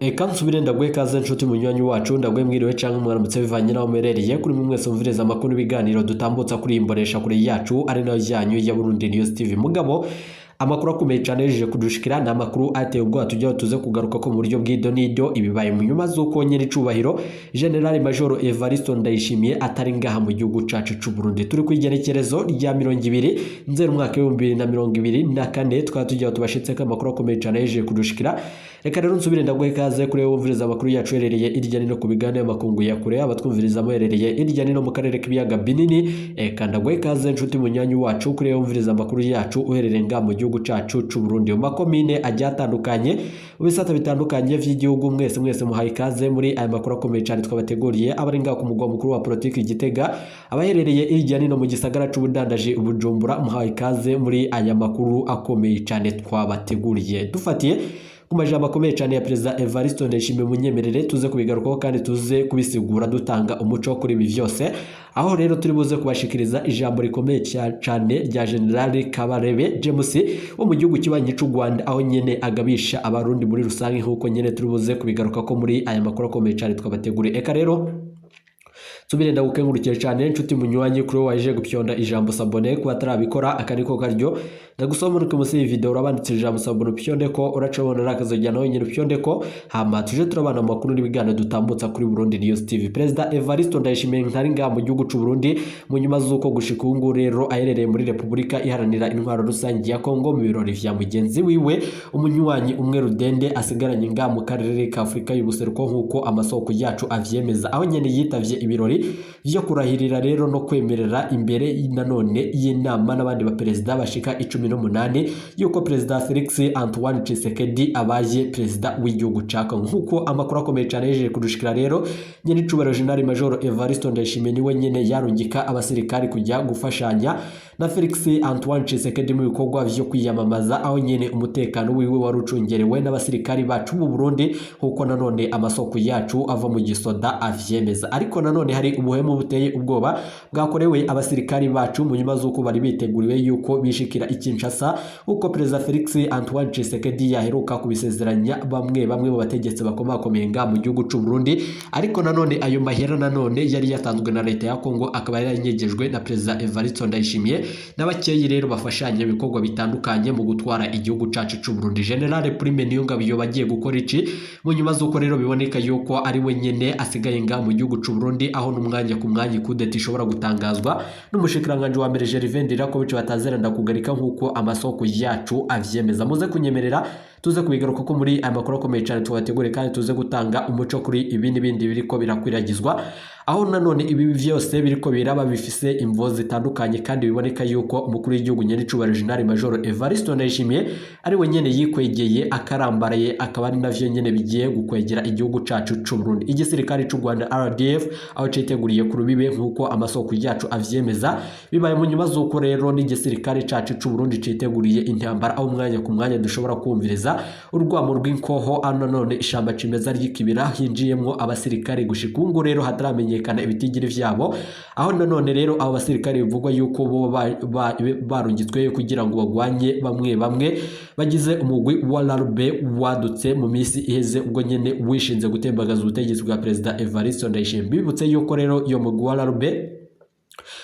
Eka nsubire ndaguhe ikaze, nshuti munywanyi wacu, ndaguhe mwiriwe canke mwaramutse bivanye n'aho muherereye. Kuri mwe mwese mumviriza amakuru n'ibiganiro dutambutsa kuri iyi mbonesha kure yacu, ari nayo yanyu ya Burundi News TV. Mugabo amakuru akomeye cyane yejeje kudushikira ni amakuru ateye ubwoba, tujya tuze kugaruka ko mu buryo bw'ido n'ido. Ibibaye mu nyuma z'uko nyene icubahiro General Major Evaristo Ndayishimiye atari ngaha mu gihugu cacu c'u Burundi. Turi ku igenekerezo rya 20 Nzeri umwaka w'2024, tukaba tujya tubashitseko amakuru akomeye cyane yejeje kudushikira. Reka rero nsubire ndaguhe ikaze kuri wowe wumviriza amakuru yacu uherereye irya nino ku bigane y'amakungu ya kure, abatwumviriza muherereye irya nino mu karere k'ibiyaga binini. Eka ndaguhe ikaze, nshuti munywanyi wacu, kuri wowe wumviriza amakuru yacu uherereye ngaha mu gihugu cacu c'u Burundi, mu makomine agiye atandukanye, mu bisata bitandukanye vy'igihugu. Mwese mwese muhaye ikaze muri aya makuru akomeye cyane twabateguriye. Abari ngaha ku mugwa mukuru wa politiki Gitega, abaherereye irya nino mu gisagara c'ubudandaji Bujumbura, muhaye ikaze muri aya makuru akomeye cyane twabateguriye. Dufatiye ku majambo akomeye cyane ya Perezida Evariste Ndayishimiye, munyemerere tuze kubigarukaho kandi tuze kubisigura, dutanga umuco kuri ibi vyose. Aho rero turi buze kubashikiriza ijambo rikomeye cyane rya General Kabarebe James wo mu gihugu kibanyi c'u Rwanda, aho nyene agabisha Abarundi muri rusange, nk'uko nyene turi buze kubigaruka ko muri aya makuru akomeye cyane twabateguriye. Eka rero nsubire ndagukengurukiye cyane, nshuti munywanyi, kuri wowe waje gupyonda ijambo s'abonner. Kuba atarabikora, aka niko karyo ndagusaba muri munsi y'iyi video urabanditse ijambo s'abonner, upyonde ko uracabona rakazojya nawe nyine upyonde ko, hama tuje turabana mu makuru n'ibiganiro dutambutsa kuri Burundi News TV. Perezida Evaristo Ndayishimiye ntari ngaha mu gihugu c'u Burundi, mu nyuma z'uko gushika ubu ngubu rero aherereye muri Repubulika Iharanira Intwaro Rusange ya Kongo mu birori vya mugenzi wiwe, umunywanyi umwe rudende asigaranye ngaha mu karere ka Afurika y'Ubuseruko, nk'uko amasoko yacu avyemeza, aho nyene yitavye ibirori vyo kurahirira rero no kwemerera imbere nanone y'inama n'abandi baperezida bashika 18 yuko Perezida Felix Antoine Tshisekedi abaye perezida w'igihugu ca Congo. Nk'uko amakuru akomeye cyane yejeje kudushikira rero, nyene icubahiro General Major Evaristo Ndayishimiye niwe nyene yarungika abasirikari kujya gufashanya na Felix Antoine Tshisekedi mu bikorwa vyo kwiyamamaza, aho nyene umutekano wiwe wari ucungerewe n'abasirikari bacu mu Burundi, nk'uko nanone amasoko yacu ava mu gisoda avyemeza. Ariko nanone hari ubuhemu buteye ubwoba bwakorewe abasirikari bacu mu nyuma z'uko bari biteguriwe yuko bishikira i Kinshasa, uko Perezida Felix Antoine Tshisekedi yaheruka kubisezeranya bamwe bamwe mu bategetsi bakomakomeye nga mu gihugu c'u Burundi. Ariko nanone ayo mahera nanone yari yatanzwe na leta ya Kongo akaba yaranyegejwe na Perezida Evariste Ndayishimiye n'abakeyi rero bafashanya ibikorwa bitandukanye mu gutwara igihugu cacu c'u Burundi. General Prime Niyongabo bagiye gukora iki mu nyuma z'uko rero biboneka yuko ari we nyene asigaye nga mu gihugu c'u Burundi, aho n'umwanya ku mwanya kudeta ishobora gutangazwa n'umushikiranganje wa mbere Gervais Ndirakobice batazeranda kugarika, nk'uko amasoko yacu avyemeza? Muze kunyemerera tuze kubigaruka ko muri aya makuru akomeye cyane tubategure, kandi tuze gutanga umuco kuri ibi n'ibindi biriko birakwiragizwa, aho nanone ibi vyose biriko biraba bifise imvo zitandukanye, kandi biboneka yuko umukuru w'igihugu nyenicubahiro General Major Evariste Ndayishimiye ari we nyene yikwegeye akarambaraye, akaba ari navyo nyene bigiye gukwegera igihugu cacu c'u Burundi. Igisirikare c'u Rwanda RDF aho citeguriye ku rubibe, nk'uko amasoko yacu avyemeza, bibaye mu nyuma z'uko rero n'igisirikare cacu c'u Burundi citeguriye intambara, aho umwanya ku mwanya dushobora kumviriza urwamo rw'inkoho, aho nanone ishamba cimeza ry'ikibira hinjiyemwo abasirikare. Gushika ubu ngubu rero hataramenyekana ibitigiri vyabo, aho nanone rero abo basirikare bivugwa yuko bo barungitsweyo kugira ngo bagwanye bamwe bamwe bagize umugwi wa RB wadutse mu minsi iheze, ubwo nyene wishinze gutembagaza ubutegetsi bwa Perezida Evariste Ndayishimiye. Bibutse yuko rero iyo mugwi wa RB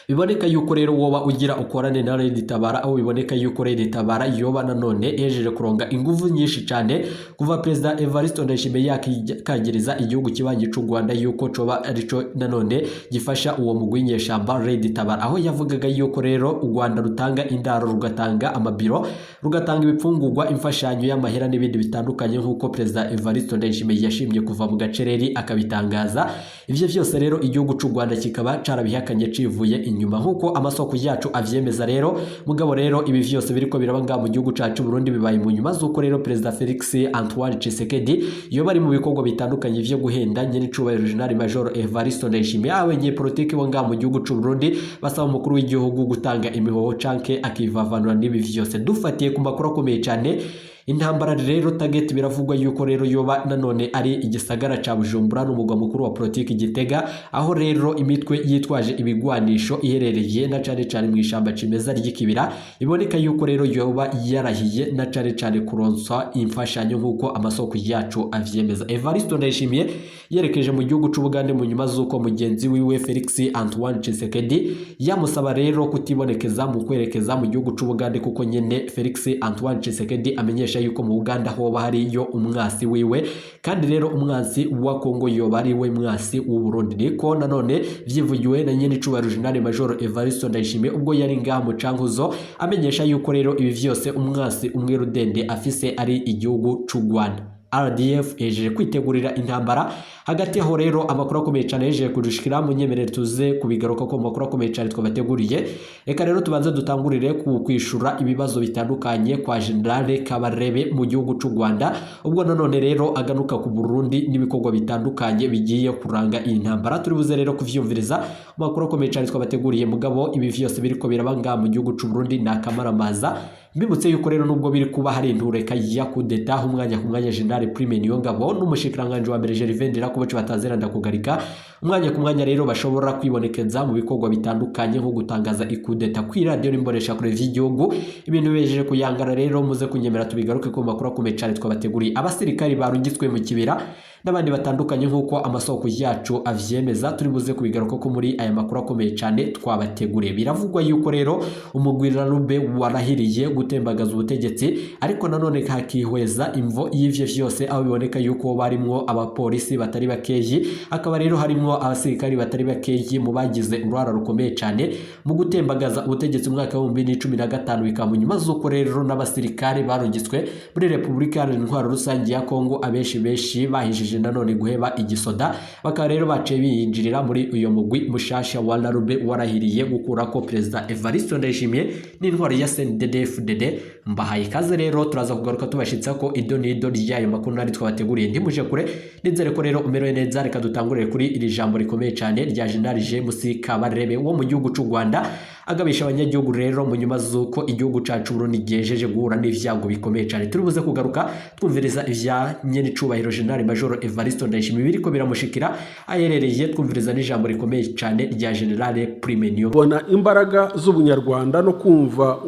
biboneka yuko rero woba ugira ukorane na Red Tabara, aho biboneka yuko Red Tabara yoba nanone yejeje kuronga inguvu nyinshi cyane kuva Perezida Evariste Ndayishimiye yakagiriza igihugu kibanyi c'u Rwanda yuko coba arico nanone gifasha uwo mugwi w'inyeshamba Red Tabara, aho yavugaga yuko rero u Rwanda rutanga indaro, rugatanga amabiro, rugatanga ibipfungurwa, imfashanyo y'amahera n'ibindi bitandukanye, nk'uko Perezida Evariste Ndayishimiye yashimye kuva mu gacereri akabitangaza. Ivyo vyose rero igihugu c'u Rwanda kikaba carabihakanye civuye inyuma, nk'uko amasoko yacu avyemeza rero. Mugabo rero ibi vyose biriko biraba ngaha mu gihugu cacu Burundi bibaye mu nyuma z'uko rero Perezida Felix Antoine Tshisekedi iyo bari mu bikorwa bitandukanye vyo guhenda nyenicubahiro General Major Evariste Ndayishimiye. Abanyepolitiki bo ngaha mu gihugu c'u Burundi basaba umukuru w'igihugu gutanga imihoho canke akivavanura n'ibi vyose. Dufatiye ku makuru akomeye cyane. Intambara rero target biravugwa yuko rero yoba nanone ari igisagara ca Bujumbura n'umugwa mukuru wa politiki Gitega, aho rero imitwe yitwaje ibigwanisho iherereye na cane cane mu ishamba cimeza ry'ikibira iboneka yuko rero yoba yarahiye na cane cane kuronswa imfashanyo, nk'uko amasoko yacu avyemeza. Evaristo Ndayishimiye yerekeje mu gihugu c'Ubugande mu nyuma z'uko mugenzi wiwe Felix Antoine Tshisekedi yamusaba rero kutibonekeza mu kwerekeza mu gihugu c'Ubugande, kuko nyene Felix Antoine Tshisekedi amenyesha yuko mu Buganda hoba hariyo umwasi wiwe, kandi rero umwansi wa Kongo yoba ari we mwasi w'u Burundi. Niko nanone vyivugiwe na nyene icubahiro General Major Evaristo Ndayishimiye ubwo yari ngaha mu Cankuzo, amenyesha yuko rero ibi vyose umwasi umwe rudende afise ari igihugu c'u Rwanda. RDF yejeje kwitegurira intambara. Hagati aho rero, amakuru akomeye cyane yejeje kudushikira, munyemerere tuze kubigaruka ko makuru akomeye cyane twabateguriye. Reka rero tubanze dutangurire ku kwishura ibibazo bitandukanye kwa General Kabarebe mu gihugu c'u Rwanda, ubwo nanone rero aganuka ku Burundi n'ibikorwa bitandukanye bigiye kuranga iyi ntambara. Turi buze rero kuvyumviriza mu makuru akomeye cyane twabateguriye. Mugabo ibi vyose biriko biraba ngaha mu gihugu c'u Burundi ni akamaramaza. Mbibutse yuko rero nubwo biri kuba hari intureka ya kudeta, umwanya ku mwanya General Prime Niyongabo n'umushikiranganje wa mbere Gervais Ndirakobuca batazera ndakugarika, umwanya ku mwanya rero bashobora kwibonekeza mu bikorwa bitandukanye nko gutangaza ikudeta kuri radio n'imbonesha kure vy'igihugu. Ibintu bejeje kuyangara rero, muze kunyemera tubigaruke ku makuru akomeye cyane twabateguriye. Abasirikari barungitswe mu kibira n'abandi batandukanye, nk'uko amasoko yacu avyemeza, turi buze kubigaruka ko muri aya makuru akomeye cyane twabateguriye. Biravugwa yuko rero umugwiranube warahiriye gutembagaza ubutegetsi, ariko nanone hakihweza imvo y'ivyo vyose, aho biboneka yuko barimwo abapolisi batari bakeyi, hakaba rero harimwo abasirikari batari bakeyi mu bagize uruhara rukomeye cyane mu gutembagaza ubutegetsi mu mwaka wa 2015. Bikaba mu nyuma z'uko rero n'abasirikare barungitswe muri Repubulika Iharanira Intwaro Rusange ya Kongo abenshi benshi bahishije nanone guheba igisoda, bakaba rero baciye biyinjirira muri uyo mugwi mushasha wa Larube warahiriye gukurako Perezida Evariste Ndayishimiye n'intwaro ya CNDD-FDD. Mbahaye ikaze rero, turaza kugaruka tubashitsa ko ido n'ido ry'ayo makuru nari twabateguriye. Ntimuje kure, nizere ko rero umerewe neza. Reka dutangurire kuri iri jambo rikomeye cyane rya General James Kabarebe wo mu gihugu c'u Rwanda, agabisha abanyagihugu rero mu nyuma z'uko igihugu cacu Burundi gihejeje guhura n'ivyago bikomeye cyane. Turi buze kugaruka twumviriza ivya nyene icubahiro General Major Evariste Ndayishimiye biriko biramushikira aherereye, twumviriza n'ijambo rikomeye cyane rya General Prime Niyo. Bona imbaraga z'ubunyarwanda no kumva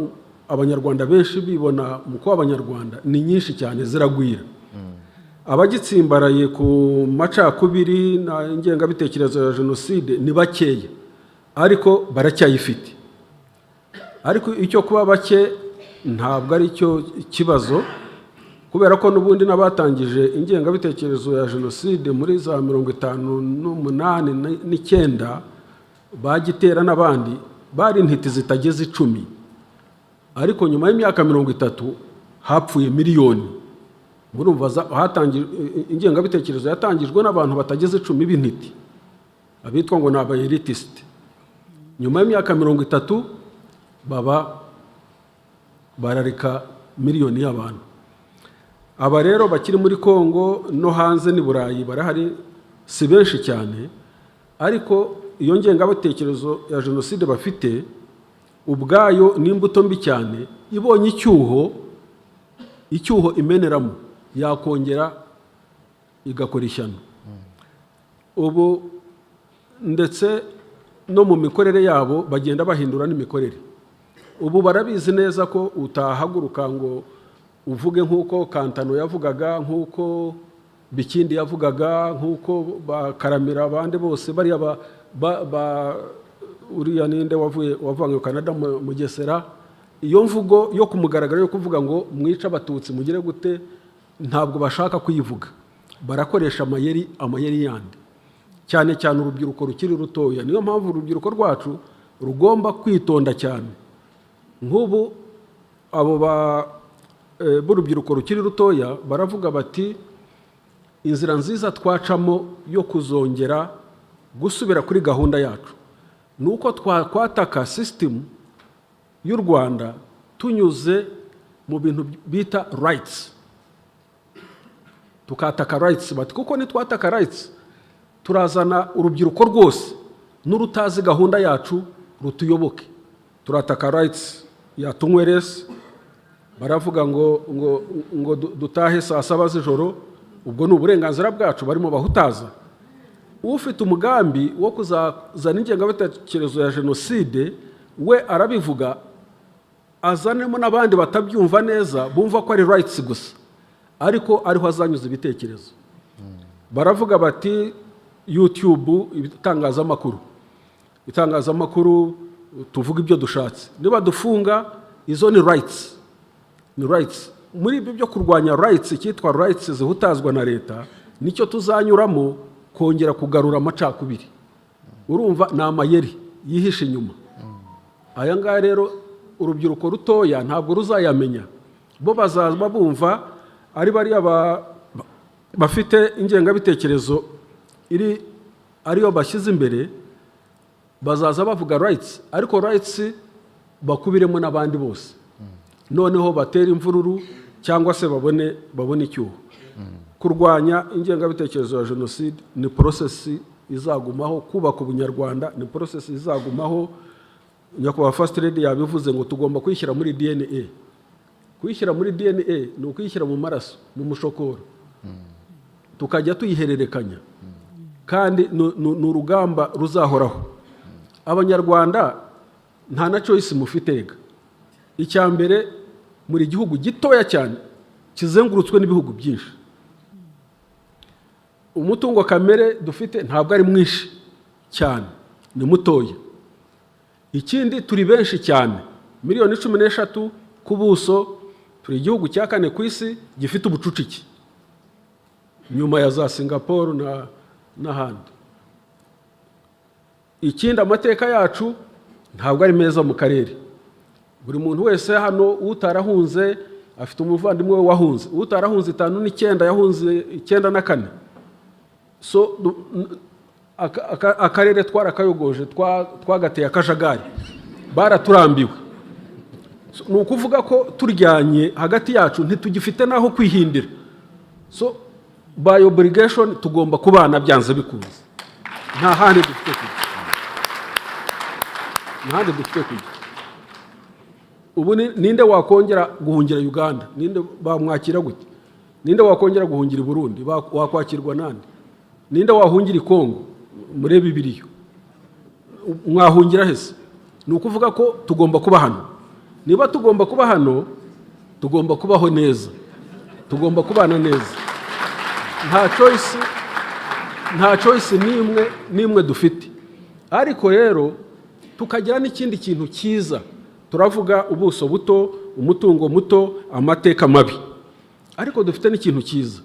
abanyarwanda benshi bibona mu kuba abanyarwanda ni nyinshi cyane, ziragwira. Abagitsimbaraye ku macakubiri na ingengabitekerezo ya jenoside ni bakeya, ariko baracyayifite. Ariko icyo kuba bake ntabwo ari cyo kibazo, kubera ko n'ubundi n'abatangije ingengabitekerezo ya jenoside muri za 58 n'icyenda, bagitera n'abandi, bari intiti zitageze 10, ariko nyuma y'imyaka 30 hapfuye miliyoni. Murumva ingengabitekerezo yatangijwe n'abantu batageze 10 b'intiti, abitwa ngo ni aba élitiste, nyuma y'imyaka 30 baba barareka miliyoni y'abantu. Aba rero bakiri muri Kongo no hanze n'i Burayi barahari, si benshi cyane, ariko iyo ngengabitekerezo ya jenoside bafite ubwayo ni imbuto mbi cyane. Ibonye icyuho, icyuho imeneramo, yakongera igakora ishyano. Ubu ndetse no mu mikorere yabo bagenda bahindura n'imikorere. Ubu barabizi neza ko utahaguruka ngo uvuge nk'uko Kantano yavugaga, nk'uko Bikindi yavugaga, nk'uko bakaramira abandi bose bariya uriya ninde wavuye wavanywe Canada, Mugesera. Iyo mvugo yo ku mugaragaro yo kuvuga ngo mwice abatutsi, mugire gute, ntabwo bashaka kuyivuga. Barakoresha amayeri, amayeri yandi, cyane cyane urubyiruko rukiri rutoya. Niyo mpamvu urubyiruko rwacu rugomba kwitonda cyane. Nk'ubu abo b'urubyiruko rukiri rutoya baravuga bati: "Inzira nziza twacamo yo kuzongera gusubira kuri gahunda yacu ni uko twakwataka sisitemu y'u Rwanda tunyuze mu bintu bita rights, tukataka rights." Bati: "Kuko nitwataka rights, turazana urubyiruko rwose n'urutazi gahunda yacu rutuyoboke." Turataka rights ya Tunyweresi, Baravuga ngo dutahe saa 7 z'ijoro. Ubwo ni uburenganzira bwacu barimo bahutaza. Ufite umugambi wo kuzazana ingengabitekerezo ya jenoside we arabivuga, azanemo n'abandi batabyumva neza, bumva ko ari rights gusa, ariko ariho azanyuza ibitekerezo. Baravuga bati YouTube, itangazamakuru, tuvuga ibyo dushatse, niba dufunga, izo ni rights, ni rights. Muri ibyo byo kurwanya rights, icyitwa rights zihutazwa na leta, nicyo tuzanyuramo kongera kugarura amacakubiri. Urumva ni amayeri yihishe inyuma. Aya ngaya rero urubyiruko rutoya ntabwo ruzayamenya. Bo bazaza bumva ari bariya bafite ingengabitekerezo iri ariyo bashyize imbere. Bazaza bavuga rights, ariko rights bakubiremo n'abandi bose, noneho batera imvururu cyangwa se babone icyuho. Kurwanya ingengabitekerezo ya jenoside ni process izagumaho. Kubaka ubunyarwanda ni process izagumaho. Nyakubahwa First Lady yabivuze ngo tugomba kuyishyira muri DNA. Kuyishyira muri DNA ni ukuyishyira mu maraso, mu mushokoro, tukajya tuyihererekanya, kandi ni urugamba ruzahoraho. Abanyarwanda nta na choice mufite rega. Icya mbere, muri gihugu gitoya cyane kizengurutswe n'ibihugu byinshi. Umutungo kamere dufite ntabwo ari mwinshi cyane, ni mutoya. Ikindi, turi benshi cyane, miliyoni 13 ku buso. Turi igihugu cya kane ku isi gifite ubucucike nyuma ya za Singapore n'ahandi. Ikindi, amateka yacu ntabwo ari meza mu karere. Buri muntu wese hano utarahunze afite umuvandimwe we wahunze. Utarahunze 59 yahunze 94. So akarere twarakayogoje, twagateye akajagari, baraturambiwe. So, ni ukuvuga ko turyanye hagati yacu, ntitugifite n'aho kwihindira. So by obligation tugomba kubana byanze bikunze. Nta handi dufite kujya, nta handi dufite kujya. Ubu ninde wakongera guhungira Uganda? Ninde bamwakira gute? Ninde wakongera guhungira i Burundi? Wakwakirwa nande? Ninde wahungira i Kongo? Murebe ibiriyo, mwahungira hese? Ni ukuvuga ko tugomba kuba hano. Niba tugomba kuba hano, tugomba kubaho neza, tugomba kubana neza. Nta choice, nta choice n'imwe n'imwe dufite. Ariko rero tukagira n'ikindi kintu cyiza. Turavuga ubuso buto, umutungo muto, amateka mabi, ariko dufite n'ikintu cyiza: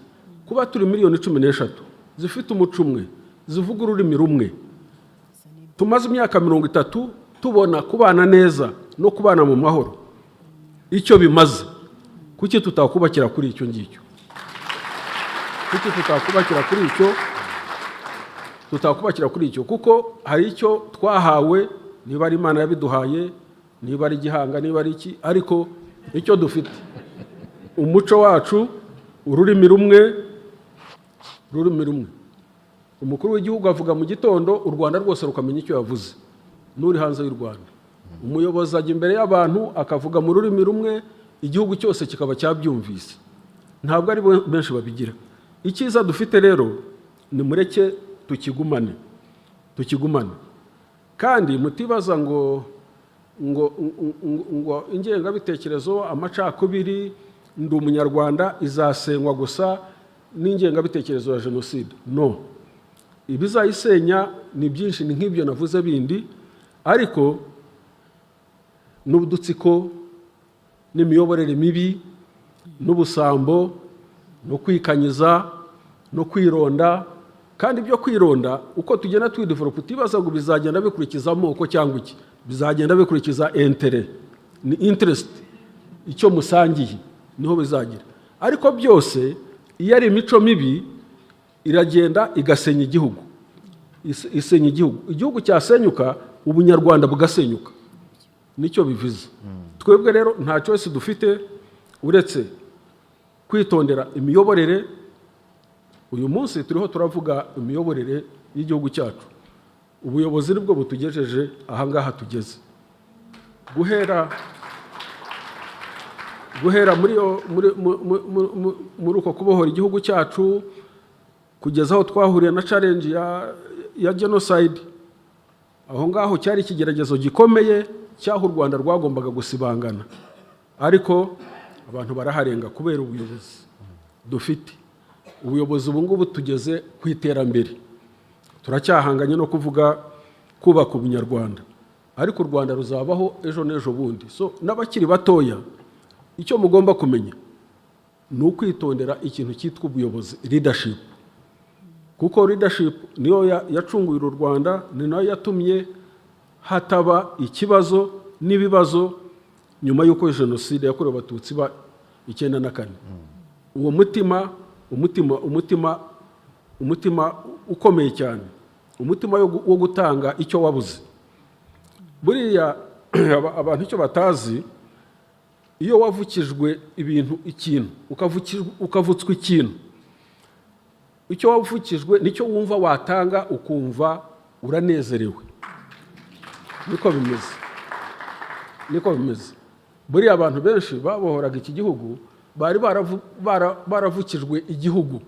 kuba turi miliyoni 13 zifite umuco umwe, zivuga ururimi rumwe. Tumaze imyaka 30 tubona kubana neza no kubana mu mahoro icyo bimaze. Kuki tutakubakira kuri icyo ngicyo? Kuki tutakubakira kuri icyo? Tutakubakira kuri icyo kuko hari icyo twahawe, niba ari Imana yabiduhaye, niba ari igihanga, niba ari iki, ariko icyo dufite, umuco wacu, ururimi rumwe, ururimi rumwe. Umukuru w'igihugu avuga mu gitondo, u Rwanda rwose rukamenya icyo yavuze, n'uri hanze y'u Rwanda. Umuyobozi ajya imbere y'abantu akavuga mu rurimi rumwe, igihugu cyose kikaba cyabyumvise. Ntabwo ari benshi babigira. Icyiza dufite rero, nimureke tukigumane, tukigumane. Kandi mutibaza ngo ingengabitekerezo, amacakubiri, ndi umunyarwanda izasenywa gusa n'ingengabitekerezo ya jenoside. No ibizayisenya ni byinshi, ni nk'ibyo navuze bindi, ariko n'udutsiko n'imiyoborere mibi n'ubusambo no kwikanyiza no kwironda. Kandi ibyo kwironda, uko tugenda twidevelopa, utibaza ngo bizagenda bikurikiza amoko cyangwa iki, bizagenda bikurikiza intérêt, ni interest, icyo musangiye niho bizagira. Ariko byose iyo ari imico mibi, iragenda igasenya igihugu, isenya igihugu. Igihugu cyasenyuka, ubunyarwanda bugasenyuka, nicyo bivuze. Twebwe rero nta choice dufite uretse kwitondera imiyoborere. Uyu munsi turiho turavuga imiyoborere y'igihugu cyacu. Ubuyobozi nibwo butugejeje ahangaha tugeze. Guhera Guhera muri iyo- muri mu- mu- mu- mu- muri uko kubohora igihugu cyacu kugeza aho twahuriye na challenge ya genocide, aho ngaho cyari ikigeragezo gikomeye cy'aho u Rwanda rwagombaga gusibangana, ariko abantu baraharenga kubera ubuyobozi dufite. Ubuyobozi ubu ngubu tugeze ku iterambere. Turacyahanganye no kuvuga kubaka ubunyarwanda, ariko u Rwanda ruzabaho ejo n'ejo bundi. So n'abakiri batoya, icyo mugomba kumenya ni ukwitondera ikintu cyitwa ubuyobozi, leadership, kuko leadership niyo yacunguye uru Rwanda, ni nayo yatumye hataba ikibazo n'ibibazo nyuma y'uko jenoside yakorewe Abatutsi ba 94. Uwo mutima, umutima ukomeye cyane, umutima wo gutanga icyo wabuze. Buriya abantu icyo batazi, iyo wavukijwe ibintu, ikintu, ukavutswa ikintu, icyo wavukijwe nicyo wumva watanga, ukumva uranezerewe. Niko bimeze, niko bimeze. Buriya abantu benshi babohoraga iki gihugu bari baravukijwe igihugu,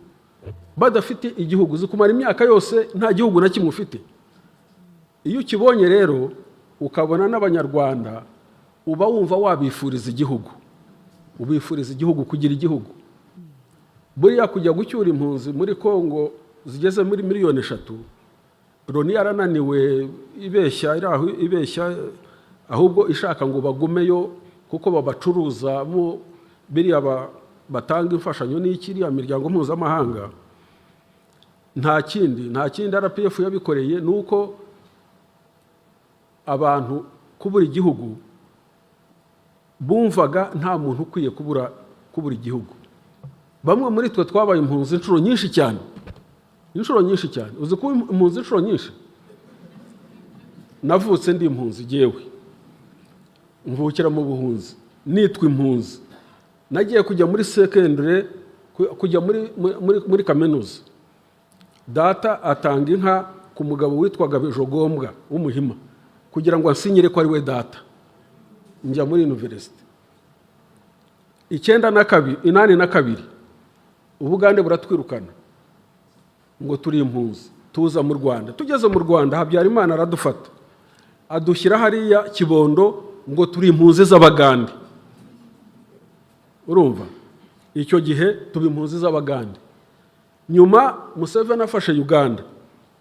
badafite igihugu. Uzi kumara imyaka yose nta gihugu na kimwe ufite? Iyo ukibonye rero, ukabona n'Abanyarwanda, uba wumva wabifuriza igihugu, ubifuriza igihugu, kugira igihugu. Buriya kujya gucyura impunzi muri Kongo zigeze muri miliyoni 3, Loni yarananiwe, ibeshya, iri aho ibeshya, ahubwo ishaka ngo bagumeyo kuko babacuruzamo biriya batanga imfashanyo n'iki, iriya miryango mpuzamahanga. Nta kindi, nta kindi RPF yabikoreye, ni uko abantu kubura igihugu bumvaga nta muntu ukwiye kubura igihugu. Bamwe muri twe twabaye impunzi inshuro nyinshi cyane, inshuro nyinshi cyane. Uzi kuba impunzi inshuro nyinshi? Navutse ndi impunzi jyewe, mvukira mu buhunzi, nitwa impunzi. Nagiye kujya muri secondary, kujya muri kaminuza, data atanga inka ku mugabo witwaga Bijogombwa w'Umuhima kugira ngo ansinyire ko ari we data, njya muri university. 92, 82, Ubugande buratwirukana ngo turi impunzi, tuza mu Rwanda. Tugeze mu Rwanda, Habyarimana aradufata, adushyira hariya Kibondo ngo turi impunzi z'Abagande. Urumva, icyo gihe tuba impunzi z'Abagande. Nyuma Museveni afashe Uganda,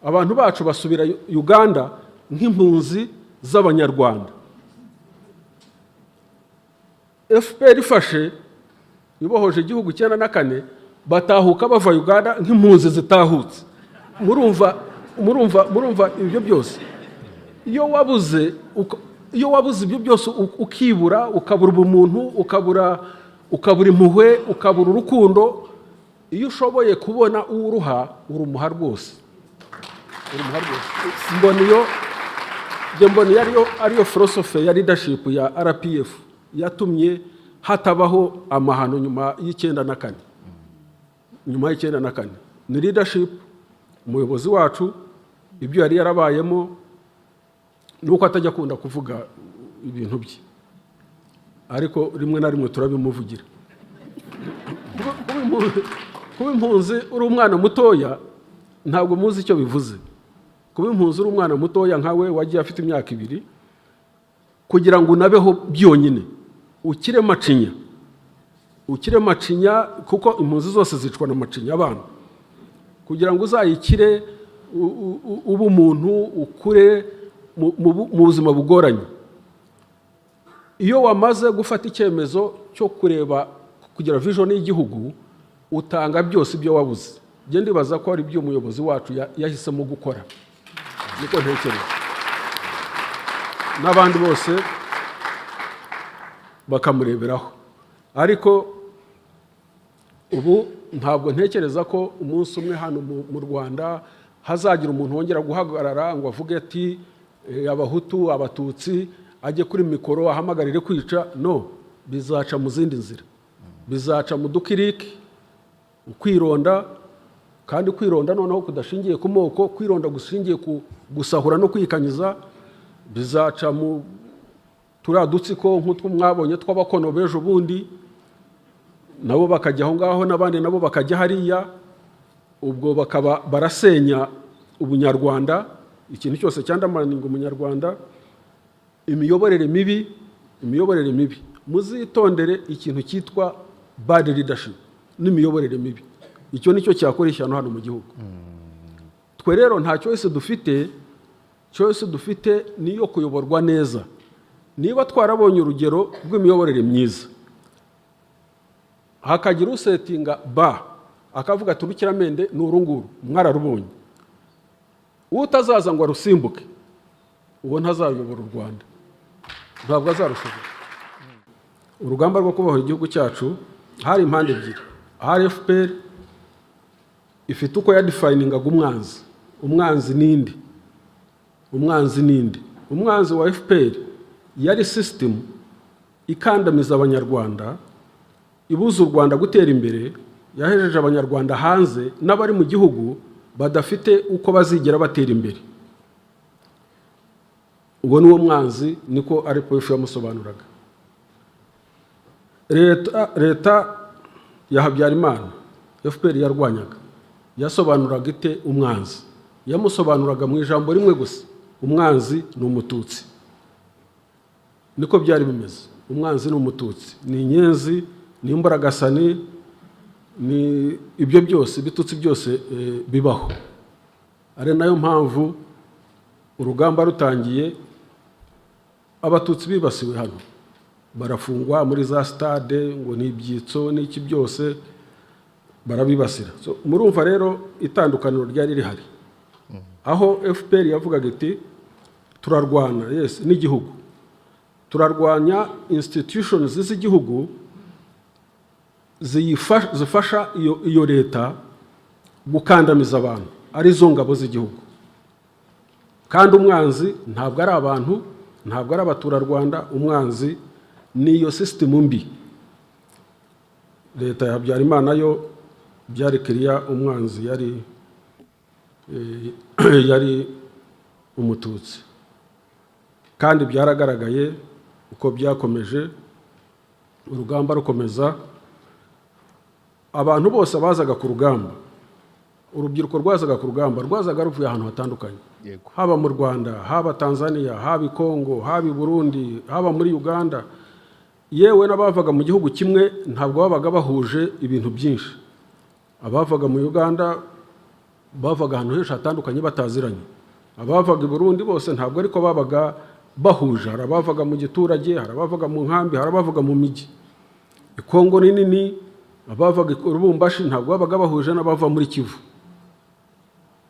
abantu bacu basubira Uganda nk'impunzi z'Abanyarwanda. FPR ifashe, ibohoje igihugu 94, batahuka bava Uganda nk'impunzi zitahutse. Murumva, murumva, murumva ibyo byose? Iyo wabuze ibyo byose, ukibura, ukabura ubumuntu, ukabura impuhwe, ukabura urukundo, iyo ushoboye kubona uwo uruha, urumuha rwose, urumuha rwose. Mbona iyo, njye mbona iyo ariyo philosophy ya leadership ya RPF yatumye hatabaho amahano nyuma y'94. Nyuma y'94 ni leadership, umuyobozi wacu, ibyo yari yarabayemo, ni uko atajya akunda kuvuga ibintu bye, ariko rimwe na rimwe turabimuvugira. Kuba impunzi uri umwana mutoya, ntabwo muzi icyo bivuze. Kuba impunzi uri umwana mutoya nkawe wagiye afite imyaka 2, kugira ngo unabeho byonyine, ukire macinya, ukire macinya, kuko impunzi zose zicwa na macinya abana, kugira ngo uzayikire, ube umuntu, ukure mu buzima bugoranye. Iyo wamaze gufata icyemezo cyo kureba, kugira vision y'igihugu, utanga byose ibyo wabuze. Njye ndibaza ko ari ibyo umuyobozi wacu yahisemo gukora, niko ntekereza, n'abandi bose bakamureberaho. Ariko ubu ntabwo ntekereza ko umunsi umwe hano mu Rwanda hazagira umuntu wongera guhagarara ngo avuge ati "Abahutu, Abatutsi", ajye kuri mikoro ahamagarire kwica. No bizaca mu zindi nzira, bizaca mu dukiriki, ukwironda, kandi kwironda noneho kudashingiye ku moko, kwironda gushingiye ku gusahura no kwikanyiza. Bizaca mu turiya dutsiko nk'utwo mwabonye tw'abakono b'ejo bundi. Nabo bakajya aho ngaho, n'abandi nabo bakajya hariya. Ubwo bakaba barasenya ubunyarwanda, ikintu cyose cyandamaninga umunyarwanda. Imiyoborere mibi, imiyoborere mibi. Muzitondere ikintu cyitwa bad leadership n'imiyoborere mibi. Icyo nicyo cyakora ishyano hano mu gihugu. Twe rero nta choice dufite. Choice dufite ni iyo kuyoborwa neza. Niba twarabonye urugero rw'imiyoborere myiza, hakagira usettinga ba akavuga ati: "Urukiramende ni urunguru," mwararubonye. Utazaza ngo arusimbuke, uwo ntazayobora u Rwanda, ntabwo azarushobora. Urugamba rwo kubohora igihugu cyacu hari impande ebyiri. Hari FPR ifite uko yadefiningaga umwanzi. Umwanzi ninde? Umwanzi ninde? Umwanzi wa FPR yari sisitemu ikandamiza Abanyarwanda, ibuza u Rwanda gutera imbere, yahejeje Abanyarwanda hanze n'abari mu gihugu badafite uko bazigera batera imbere. Uwo ni wo mwanzi, niko RPF yamusobanuraga. Leta ya Habyarimana FPR yarwanyaga yasobanuraga ite umwanzi? Yamusobanuraga mu ijambo rimwe gusa: umwanzi ni Umututsi. Niko byari bimeze. Umwanzi ni Umututsi, ni inyenzi, ni imburagasani, ni ibyo byose, ibitutsi byose bibaho. Ari nayo mpamvu urugamba rutangiye Abatutsi bibasiwe hano, barafungwa muri za stade ngo ni ibyitso n'iki byose, barabibasira. So, murumva rero itandukaniro ryari rihari, aho FPR yavugaga iti: "Turarwana, yes, n'igihugu, turarwanya institutions z'igihugu zifasha iyo leta gukandamiza abantu, arizo ngabo z'igihugu. Kandi umwanzi ntabwo ari abantu, ntabwo ari abaturarwanda, umwanzi ni iyo sisitemu mbi." Leta ya Habyarimana yo byari kiriya, umwanzi yari Umututsi. Kandi byaragaragaye uko byakomeje, urugamba rukomeza. Abantu bose bazaga ku rugamba, urubyiruko rwazaga ku rugamba, rwazaga ruvuye ahantu hatandukanye, haba mu Rwanda, haba Tanzania, haba i Kongo, haba i Burundi, haba muri Uganda. Yewe n'abavaga mu gihugu kimwe ntabwo babaga bahuje ibintu byinshi. Abavaga mu Uganda bavaga ahantu henshi hatandukanye bataziranye. Abavaga i Burundi bose ntabwo ariko babaga bahuje. Hari abavaga mu giturage, hari abavaga mu nkambi, hari abavaga mu mijyi. I Kongo ni nini. Abavaga i Lubumbashi ntabwo babaga bahuje n'abava muri Kivu.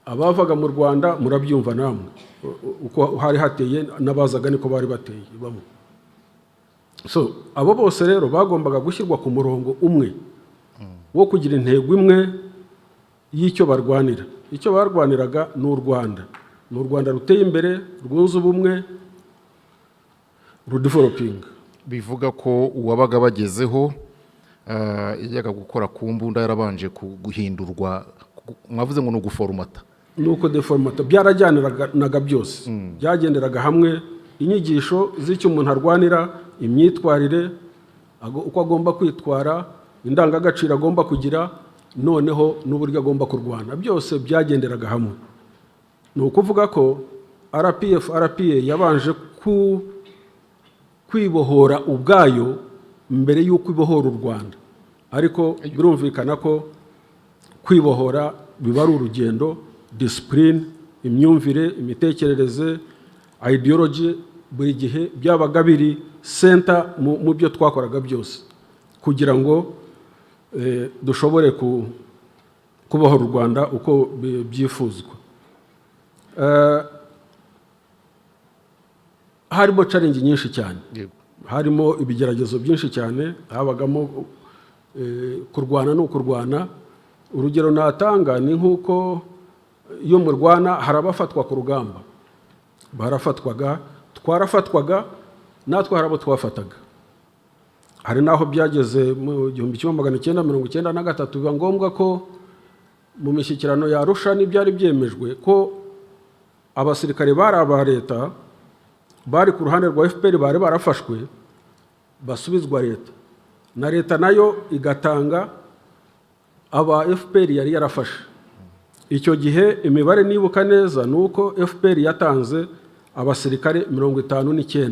Abavaga mu Rwanda murabyumva namwe uko hari hateye, n'abazaga niko bari bateye bamwe. So abo bose rero bagombaga gushyirwa ku murongo umwe wo kugira intego imwe y'icyo barwanira. Icyo barwaniraga ni u Rwanda, ni u Rwanda ruteye imbere, rwunze ubumwe, rudevelopinga. Bivuga ko uwabaga bagezeho yajyaga gukora ku mbunda yarabanje guhindurwa. Mwavuze ngo ni uguforomata. Ni uko deforomata, byarajyaniraga byose, byagenderaga hamwe: inyigisho z'icyo umuntu arwanira, imyitwarire, uko agomba kwitwara, indangagaciro agomba kugira, noneho n'uburyo agomba kurwana, byose byagenderaga hamwe. Ni ukuvuga ko RPF RPA yabanje kwibohora ubwayo mbere y'uko ibohora u Rwanda. Ariko birumvikana ko kwibohora biba ari urugendo. Discipline, imyumvire, imitekerereze, ideology, buri gihe byabaga biri center mu byo twakoraga byose kugira ngo dushobore kubohora u Rwanda uko byifuzwa. Harimo challenge nyinshi cyane, harimo ibigeragezo byinshi cyane, habagamo kurwana ni ukurwana. Urugero natanga ni nk'uko iyo murwana hari abafatwa ku rugamba. Barafatwaga, twarafatwaga natwe, hari abo twafataga. Hari n'aho byageze mu 1993 biba ngombwa ko mu mishyikirano ya Arusha n'ibyari byemejwe ko abasirikare bari aba leta bari ku ruhande rwa FPR bari barafashwe basubizwa leta. Na leta nayo igatanga aba FPR yari yarafashe. Icyo gihe imibare nibuka neza ni uko FPR yatanze abasirikare 59.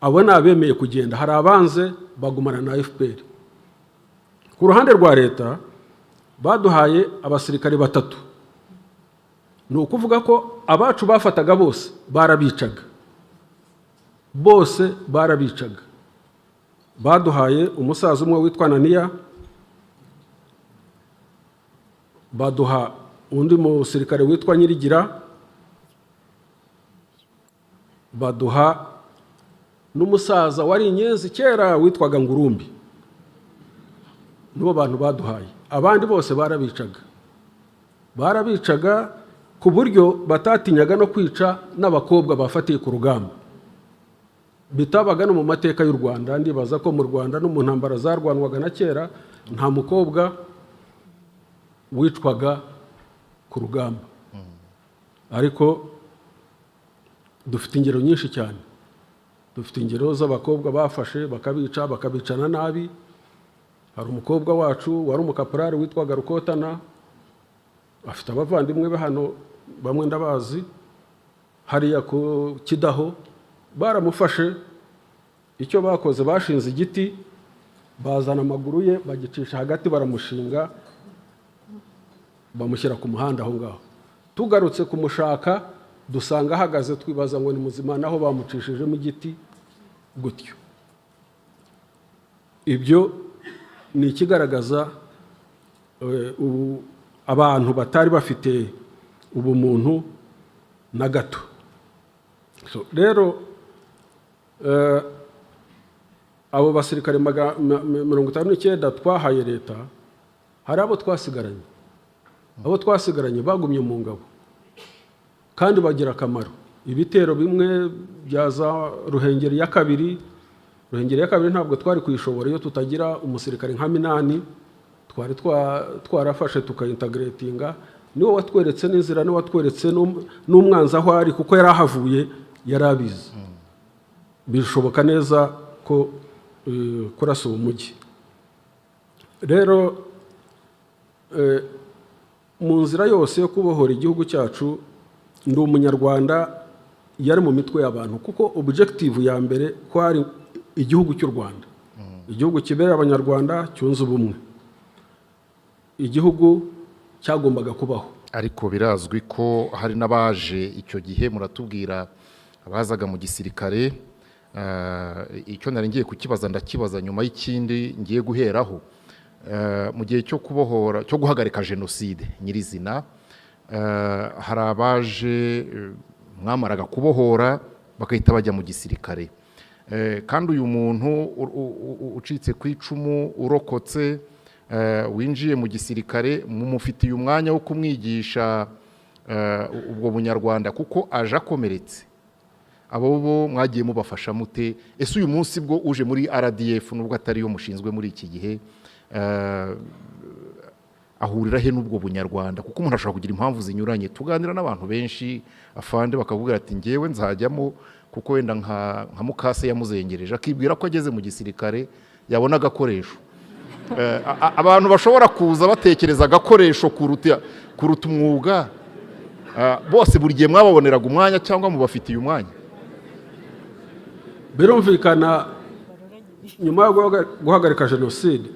Abo ni abemeye kugenda, hari abanze bagumana na FPR. Ku ruhande rwa leta baduhaye abasirikare batatu. Ni ukuvuga ko abacu bafataga bose barabicaga, bose barabicaga. Baduhaye umusaza umwe witwa Naniya, baduha undi musirikare witwa Nyirigira, baduha n'umusaza wari inyenzi kera witwaga Ngurumbi. Nibo bantu baduhaye. Abandi bose barabicaga, barabicaga ku buryo batatinyaga no kwica n'abakobwa bafatiye ku rugamba. Bitabaga no mu mateka y'u Rwanda. Ndibaza ko mu Rwanda no mu ntambara zarwanwaga na kera nta mukobwa wicwaga ku rugamba, ariko dufite ingero nyinshi cyane. Dufite ingero z'abakobwa bafashe bakabica, bakabicana nabi. Hari umukobwa wacu wari umukaporari witwaga Rukotana, afite abavandimwe be hano, bamwe ndabazi hariya ku Kidaho. Baramufashe, icyo bakoze bashinze igiti, bazana amaguru ye bagicisha hagati, baramushinga, bamushyira ku muhanda aho ngaho. Tugarutse kumushaka dusanga ahagaze, twibaza ngo ni muzima, naho bamucishijemo igiti gutyo. Ibyo ni ikigaragaza abantu batari bafite ubumuntu na gato. So, rero abo basirikare 59 twahaye leta, hari abo twasigaranye. Abo twasigaranye bagumye mu ngabo kandi bagira akamaro. Ibitero bimwe bya za Ruhengeri ya kabiri, Ruhengeri ya kabiri ntabwo twari kuyishobora iyo tutagira umusirikare nka Minani twari twarafashe tukayintegratinga. Niwe watweretse n'inzira, niwe watweretse n'umwanzi aho ari, kuko yari ahavuye, yari abizi. Bishoboka neza ko kurasa uwo mujyi. Rero mu nzira yose yo kubohora igihugu cyacu, Ndi Umunyarwanda yari mu mitwe y'abantu, kuko objective ya mbere kwari igihugu cy'u Rwanda, igihugu kibereye Abanyarwanda, cyunze ubumwe, igihugu cyagombaga kubaho. Ariko birazwi ko hari n'abaje icyo gihe. Muratubwira abazaga mu gisirikare. Icyo nari ngiye kukibaza ndakibaza nyuma y'ikindi ngiye guheraho. Mu gihe cyo kubohora, cyo guhagarika jenoside nyirizina, hari abaje mwamaraga kubohora bagahita bajya mu gisirikare. Kandi uyu muntu ucitse ku icumu, urokotse, winjiye mu gisirikare, mumufitiye umwanya wo kumwigisha ubwo bunyarwanda, kuko aje akomeretse. Abo bo mwagiye mubafasha mute? Ese uyu munsi bwo uje muri RDF, nubwo atariyo mushinzwe muri iki gihe, ahurira he n'ubwo bunyarwanda? Kuko umuntu ashobora kugira impamvu zinyuranye. Tuganira n'abantu benshi, afande, bakavuga ati: "Ngewe nzajyamo kuko wenda nka mukase yamuzengereje," akibwira ko ageze mu gisirikare yabona agakoresho. Abantu bashobora kuza batekereza agakoresho kuruta umwuga, bose buri gihe mwababoneraga umwanya cyangwa mubafitiye umwanya? Birumvikana, nyuma yo guhagarika jenoside,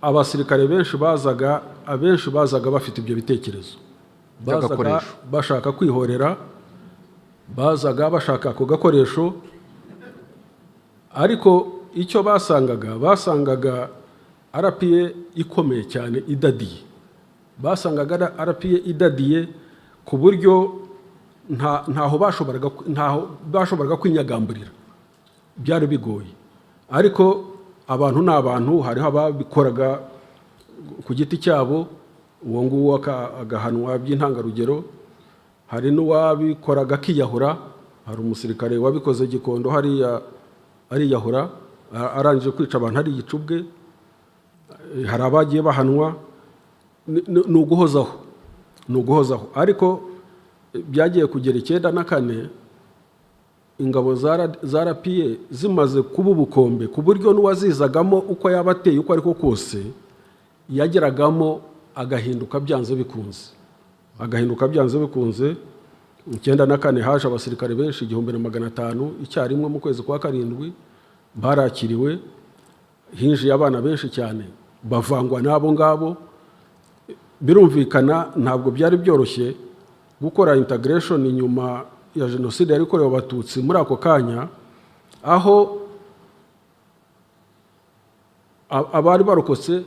abasirikare benshi bazaga, abenshi bazaga bafite ibyo bitekerezo, bazaga By'agakoresho. bashaka kwihorera, bazaga bashaka ako gakoresho. Ariko icyo basangaga, basangaga RPA ikomeye cyane, idadiye. Basangaga RPA idadiye ku buryo ntaho bashoboraga kwinyagamburira, byari bigoye. Ariko abantu ni abantu, hariho ababikoraga ku giti cyabo, uwo nguwo agahanwa by'intangarugero. Hari n'uwabikoraga akiyahura. Hari umusirikare wabikoze Gikondo hariya ariyahura, arangije kwica abantu, ariyica ubwe. Hari abagiye bahanwa. Ni uguhozaho, ni uguhozaho. Ariko byagiye kugera 94. Ingabo za RPA zimaze kuba ubukombe, ku buryo n'uwazizagamo, uko yaba ateye uko ariko kose, yageragamo agahinduka byanze bikunze, agahinduka byanze bikunze. 94 haje abasirikare benshi, 1500 icyarimwe mu kwezi kwa karindwi. Barakiriwe, hinjiye abana benshi cyane, bavangwa n'abo ngabo. Birumvikana, ntabwo byari byoroshye gukora integration nyuma ya jenoside yari ikorewe Abatutsi muri ako kanya, aho abari barokotse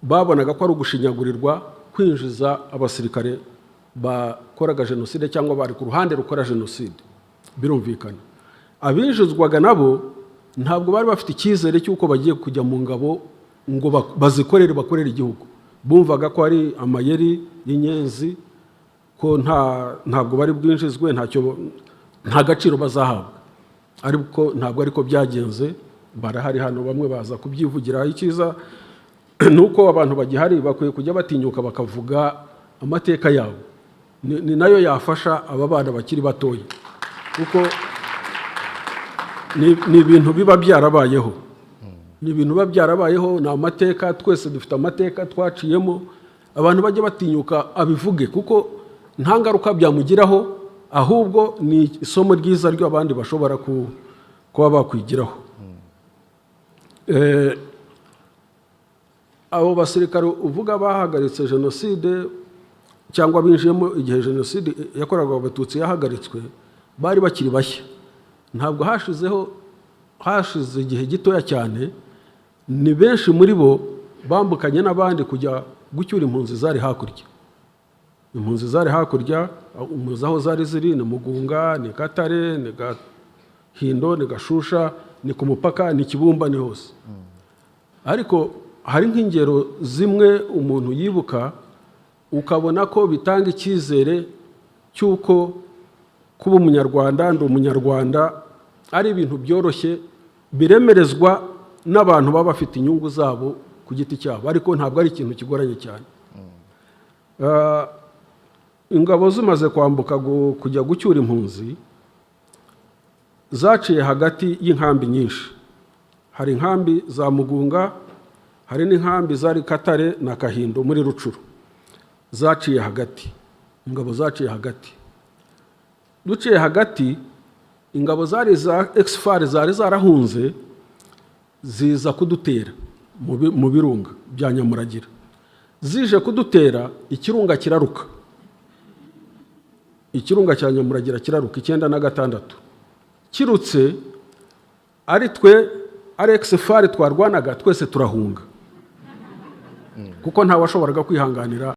babonaga ko ari ugushinyagurirwa kwinjiza abasirikare bakoraga jenoside cyangwa bari ku ruhande rukora jenoside. Birumvikana, abinjizwaga nabo ntabwo bari bafite icyizere cy'uko bagiye kujya mu ngabo ngo bazikorere, bakorere igihugu. Bumvaga ko ari amayeri y'inyenzi, ko ntabwo bari bwinjizwe, ntacyo, nta gaciro bazahabwa. Ariko ntabwo ariko byagenze. Barahari hano, bamwe baza kubyivugira. Icyiza ni uko abantu bagihari bakwiye kujya batinyuka bakavuga amateka yabo. Ni nayo yafasha aba bana bakiri batoya, kuko ni ibintu biba byarabayeho, ni ibintu biba byarabayeho, ni amateka. Twese dufite amateka twaciyemo. Abantu bajya batinyuka abivuge, kuko nta ngaruka byamugiraho, ahubwo ni isomo ryiza ry'abandi bashobora kuba bakwigiraho. Abo basirikare uvuga bahagaritse jenoside cyangwa binjiyemo igihe jenoside yakorerwaga Abatutsi yahagaritswe, bari bakiri bashya. Ntabwo hashizeho, hashize igihe gitoya cyane. Ni benshi muri bo bambukanye n'abandi kujya gucyura impunzi zari hakurya. Impunzi zari hakurya, muzi aho zari ziri: ni Mugunga, ni Katare, ni Gahindo, ni Gashusha, ni ku mupaka, ni Kibumba, ni hose. Ariko hari nk'ingero zimwe umuntu yibuka, ukabona ko bitanga icyizere cy'uko kuba Umunyarwanda, ndi Umunyarwanda, ari ibintu byoroshye biremerezwa n'abantu baba bafite inyungu zabo ku giti cyabo, ariko ntabwo ari ikintu kigoranye cyane. Ingabo zimaze kwambuka kujya gucyura impunzi, zaciye hagati y'inkambi nyinshi. Hari inkambi za Mugunga, hari n'inkambi zari Katare na Kahindo muri Rucuru. Zaciye hagati, ingabo zaciye hagati. Duciye hagati, ingabo zari za ex-FAR zari zarahunze ziza kudutera mu birunga bya Nyamuragira. Zije kudutera, ikirunga kiraruka, ikirunga cya Nyamuragira kiraruka 96. Kirutse, ari twe, ari ex-FAR twarwanaga, twese turahunga, kuko ntawashoboraga kwihanganira.